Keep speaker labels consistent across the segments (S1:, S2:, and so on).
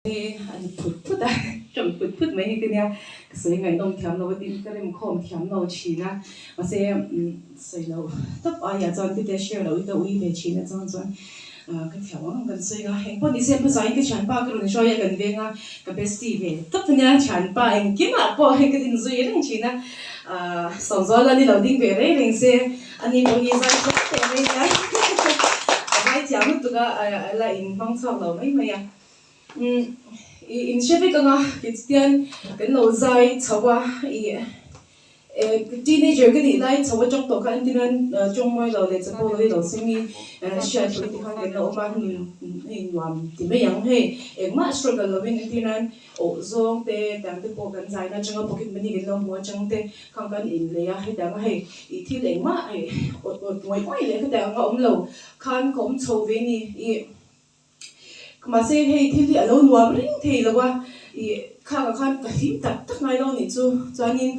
S1: Hi a ni phut phut a, ṭawng phut phut mai hi ka nia, ka sawi ngaihnawm thiam lo a tin ka remkhawm thiam lo ṭhin a, mahse sawi lo tawp aiah chuan tute share loh hi ka ui ve ṭhin a chuang chuan ka thiam ang ang kan sawi a, engpawh ni se hmasain ka thianpa ka rawn hruai a kan veng a, ka bestie ve tawp a nia, thianpa engkimah pawh hei ka inzui reng ṭhin a, Sawmzuala ni lo ding ve reng reng se ani pawh hi zai thiam teh mai nia, a zai thiam lutuk a, a la inhmang chhuak lo mai mai a. Umm i in hre vek anga tichuan kan lo zai chho a i eh teenager ka nih lai chho atang tawh khan engtin an tawngmawi lo leh chapo lo hi lo seng i hriat pawh hi tikhan kan lo awm a hei nuam ti mai ang hei engmah struggle lo in engtin an awh zawng te tiang te pawh kan zai na atanga pocket money kan lo hmuh atang te khan kan inlei a hetiang a hei i thil engmah hei awt awt ngawih ngawih leh khatiang anga awm lo khan ka awm chho ve ni i. Mahse hei thil hi a lo nuam reng thei lo a, ih khangah khan ka hlim tak tak ngai lo nih chu. Chuanin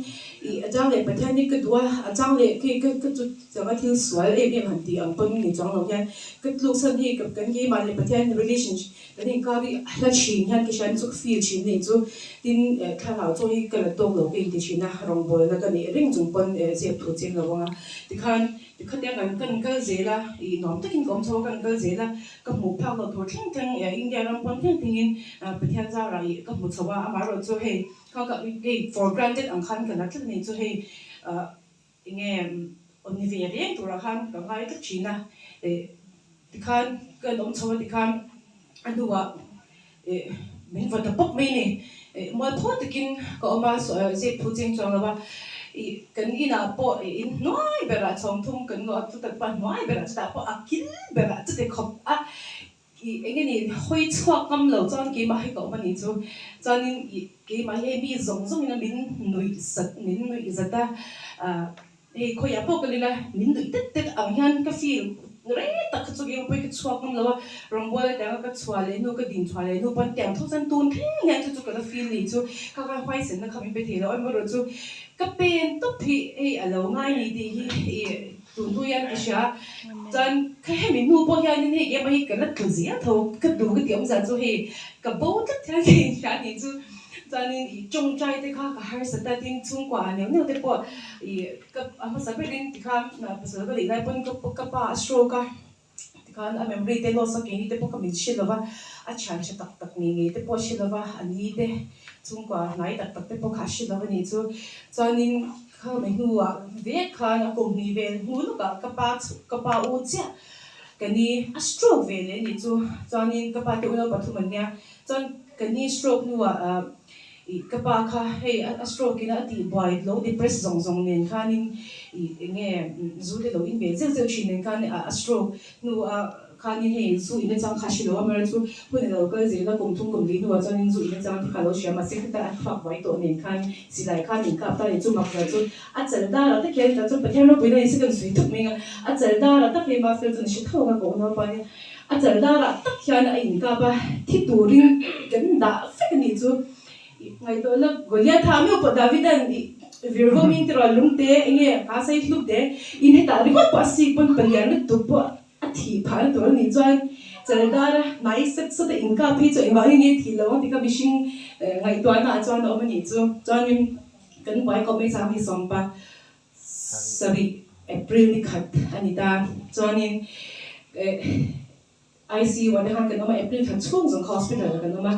S1: ih a chang leh Pathian hi ka duh a, a chang leh khi ka ka chu changa thil sual em em han tih ang pawn ni chuang lo hian ka tluk chhan hi ka kan keimah leh Pathian relationship kan inkar hi a hla thin hian ka hriat chu ka feel thin nih chu. Tin thlarau chaw hi ka la tawk lo ka inti thin a, rawngbawlna ka neih reng chung pawn zep thu cheng lo ang a, tikhan Tikhatia kan kan kal zel a, ih nuam takin ka awm chho a, kan kal zel a, ka hmuh phak loh tur thleng thleng India ram pawn thleng thlengin Pathian zarah ih ka hmu chho a, amaherawh chu hei kha ka hei for granted ang khan ka la tlat a ni chu hei ah enge aw ni ve reng turah khan ka ngai tlat thin a, ih tikhan kan awm chho a tikhan a hnuah ih min vaw ta pawp mai a ni. Ih mualpho takin ka awm a, zep thu cheng chuang lo a, ih kan inah pawh ih in hnuai berah chhawng thum kan luah a, chutah pawh a hnuai berah chutah pawh a kil berah chute khawp a, ih eng nge ni hawi chhuak ngam lo chuan keimah hi ka awm a nih chu. Chuanin ih keimah hi hei mi zawng zawngin a min nuih zat min nuih zat a, ah Hei khawiah pawh ka lil a, min nuih tet tet ang hian ka feel rei tak kha chu keimah pawhin ka chhuak ngam lo a, rawngbawla tianga ka chhuah leh hnu, ka din chhuah leh hnu pawn tiang tho chuan tun thleng hian chu chu ka la feel ni chu kha khan huaisenna kha min pe thei lo a, amaherawh chu ka pen tawp hi hei a lo ngai ni tih hi ih tun hnu hian ka hria chuan kha hemi hnu pawh hianin hei keimah hi ka la tlu zel tho ka duh ka tih awmzia chu hei ka bo tlat hian ka inhria a nih chu. Chuanin ih tawngtai te kha ka harsat a, tin chhungkua ah neuh neuh te pawh ih ka a hmasa berin tikhan pasal ka neih lai pawn ka ka pa a stroke a, tikhan a memory te loss a keini te pawh ka min hrilh lova, a thian tha tak tak ngei ngei te pawh a hrilh lova, a ni te chhungkua hnai tak tak te pawh kha a hrilh lova nih chu. Chuanin kha mi hnuah vek khan a kum hnih vel hnu lawkah ka pa ka pa u chiah ka ni a stroke ve leh a nih chu. Chuanin ka pa te unau pathum an nia, Chuan ka ni stroke hnuah ih ka pa kha hei a stroke in a tih buai lo depress zawng zawng nen khanin ih eng nge zu te lo in ve zeuh zeuh thin nen khan a stroke hnuah khanin hei zu in achang kha a hre lo a mara chu hun a lo kal zel a kum thum kum li hnuah chuanin zu in achang te kha a lo hria mahse khata a thluak buai tawh nen khan silai khan in kap ta a ni chu mak zia chu a chal darah tak hian tah chuan Pathian ropuina in second sui thuk mai ang a a chal darah tak hi mafel chuan a hre tho ang a ka unaupa nia. A chal darah tak hian a inkap a, thi turin kan dah vek a nih chu. Ngaihtuah la, Goliatha meuh pawh Davida'n ih vir vawmin tiraw lungte enge a sei hluk te in hetah ringawt pawh a sik pawn palian lutuk pawh a thih phah na tur a nih chuan chal dara hnai sat sat a inkap phei chu engvangin nge thih lo ang ti kha mihring ngaihtuahna ah chuan a awm a nih chu. Chuanin kan buai kawp mai chang hi sawmpa Sarih, April ni khat a ni ta. Chuanin ICU ah te khan kan awm a, April thla chhung zawng kha hospital ah kan awm a.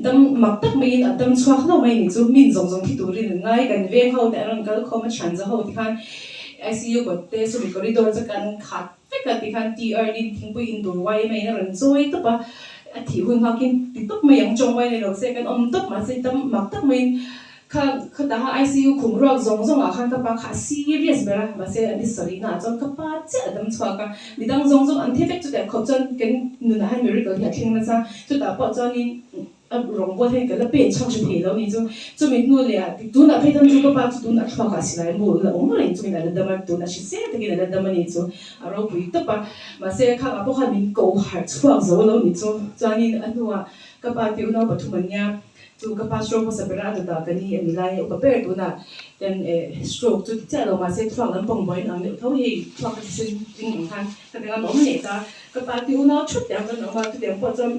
S1: Dam mak tak maiin a dam chhuak hlauh mai a ni chu. Min zawng zawng thi turin an ngai, kan veng ho te an rawn kal khawm a, thian za ho ti khan ICU kawt te chumi corridor chu kan khat vek a ti khan tea urn in thingpui in tur YMA in a rawn chawi tawp a, a thih hun nghakin ti tawp mai ang chawng mai ni lo se kan awm tawp mahse dam mak tak maiin Kha khata ha ICU khum ruak zawng zawng ah khan ka pa kha a serious ber a, mahse an i sawi na ah chuan ka pa chiah a dam chhuak a, midang zawng zawng an thi vek chutiang khawp chuan kan nunah hian miracle hi a thleng nasa, chutah pawh chuanin a rawngbawl hian ka la pen chhuak hre thei lo ni chu, chumi hnu leh ah tunah phei chuan chu ka pa chu tun a thluak ah silai mu la awm reng chungin a la dam a, tun a hrisel takin a la dam a ni chu, a ropui tawp a, mahse khang ah pawh khan min ko harh chhuak zo lo ni chu, chuanin a hnuah ka pa te unau pathum an nia. Chu ka pa stroke hmasa ber a dawtah ka ni a ni lai a upa ber tunah ten stroke chu ti chiah lo mahse thluak lampang buai in ang deuh tho hei thluak ka thisen tling ang khan ka ti ang awm leh ta ka pa ti unau thut te ang kan awm a chutiang pawh chuan.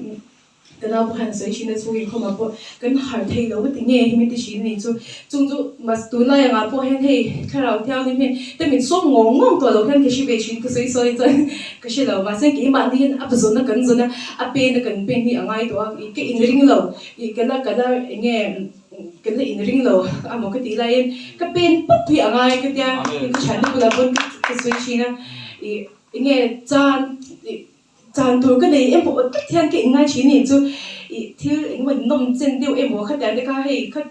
S1: Ka nau pawh hian a sawi thin a, chhung inkhawmah pawh kan harh thei lo ti nge hi min ti thin a ni chu. Chung chu mas tunlai angah pawh hian hei thlarau thianghlim hian te min sawm ngawng ngawng tawh lo hian ka hre ve thin ka sawi sawi chuan ka hre lo. Mahse keimahni hian a zawn a kan zawn a, a pen a kan pen hi a ngai tawh a, ih ka inring lo ih ka la ka la eng nge ka la inring lo amaw ka tih laiin ka pen pawp hi a ngai ka tia ka thiante bulah pawn ka sawi thin a, ih eng nge chan ih Chan tur ka nei emaw aw tak hian ka inngai thin ni chu ih thil engemaw nawm chen deuh emaw khatiang te kha hei kha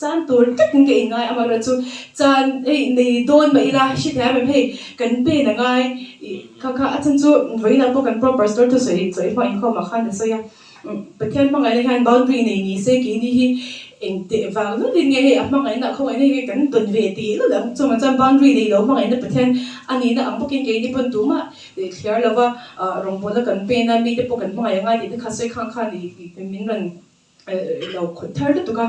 S1: chan tur takin ka inngai amaherawhchu chan hei nei dawn mah ila hrethiam em hei kan pen a ngai ih kha kha a chhan chu vawiinah pawh kan pro pastor thusawi sawi hma inkhawmah khan a sawi a. Pathian hmangaihna hian boundary nei ni se keini hi engteh vang lawlin nge hei a hmangaihna a khawngaihna hi kan dawn ve tih lawlh ang chungah chuan boundary nei lo hmangaihna Pathian a nihna ang bawkin keini pawn tumah thliar lova rawngbawlna kan pen a mite pawh kan hmangaih angai tih te kha sawi khang khan min rawn lo khawih thar lutuk a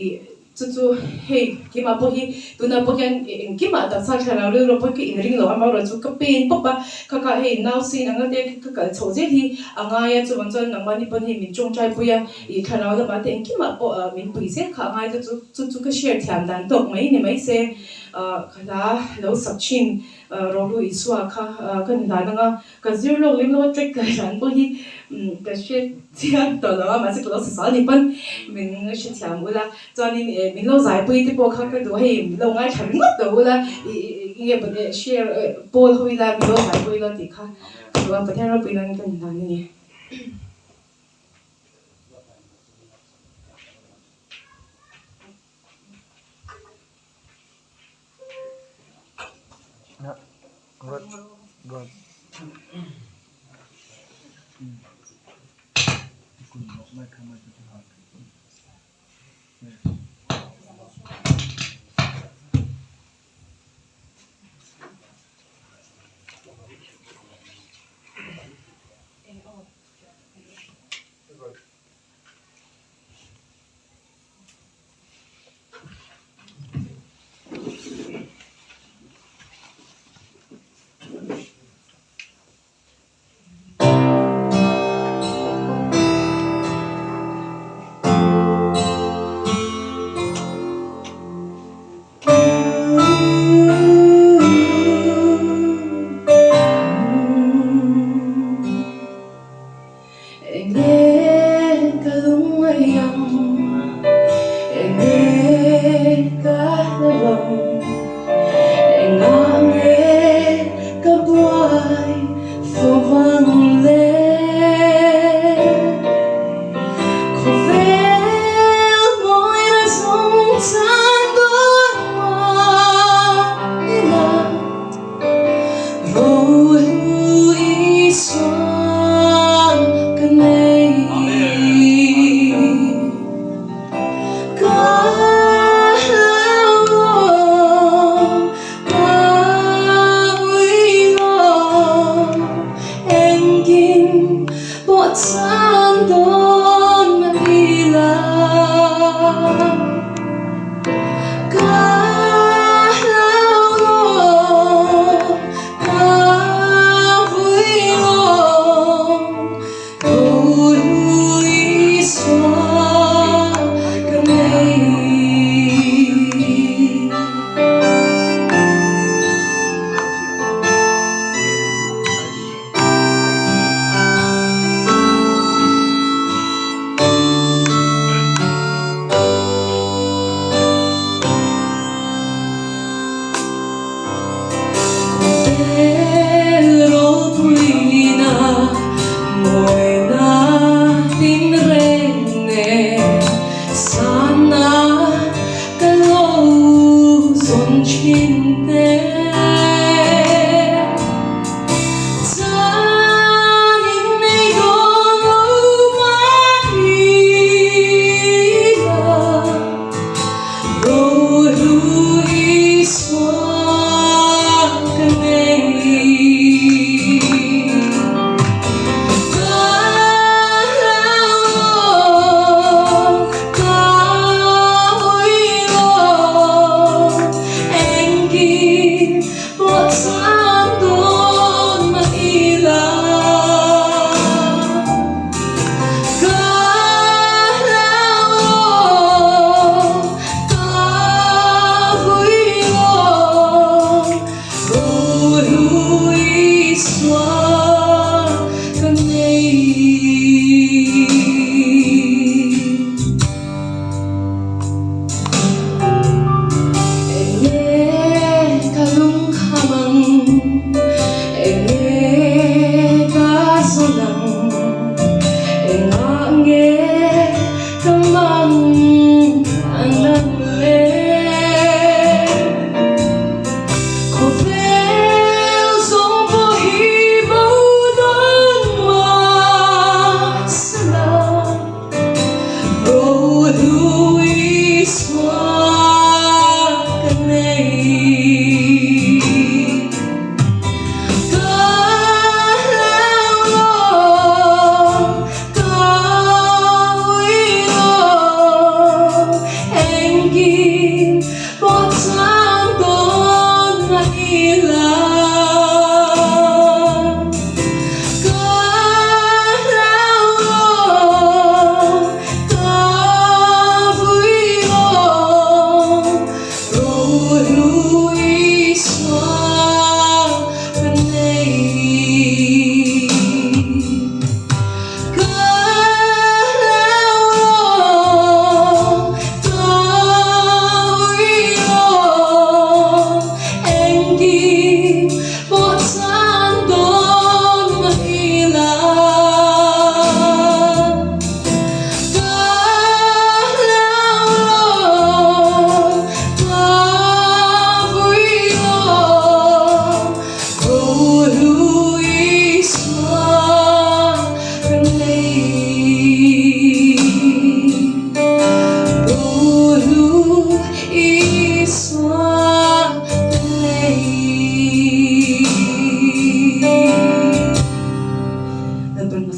S1: ih Chu chu hei keimah pawh hi tunah pawh hian engkimah taksa thlarau rilru pawh hi ka inring lo a, amaherawhchu ka pen pawp a, kha kha hei nausen anga te ka kal chhoh zel hi a ngai a, chuvang chuan nangmahni pawn hei min tawngtai pui a, ih thlarau lamah te engkimah pawh min pui zel kha a ngai chu chu chu ka share thiam dan tawk mai ni mai se, ka hla lo sak thin Rohlu Isua kha ka ni dan anga Ka zir lawk lem lo a track ka hran pawh hi ka hre chiang tawh lo a mahse ka lo sasal ni pawn min hrethiam ula chuanin eh min lo zaipui te pawh kha ka duh hei min lo ngaithla ringawt lo ula ih enge eh share eh pawl ho ila min lo zaipui ila tih kha ka duh a Pathian ropui nan ka inhlan a ni.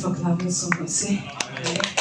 S1: fak hlak malsawm rawh se. Amen.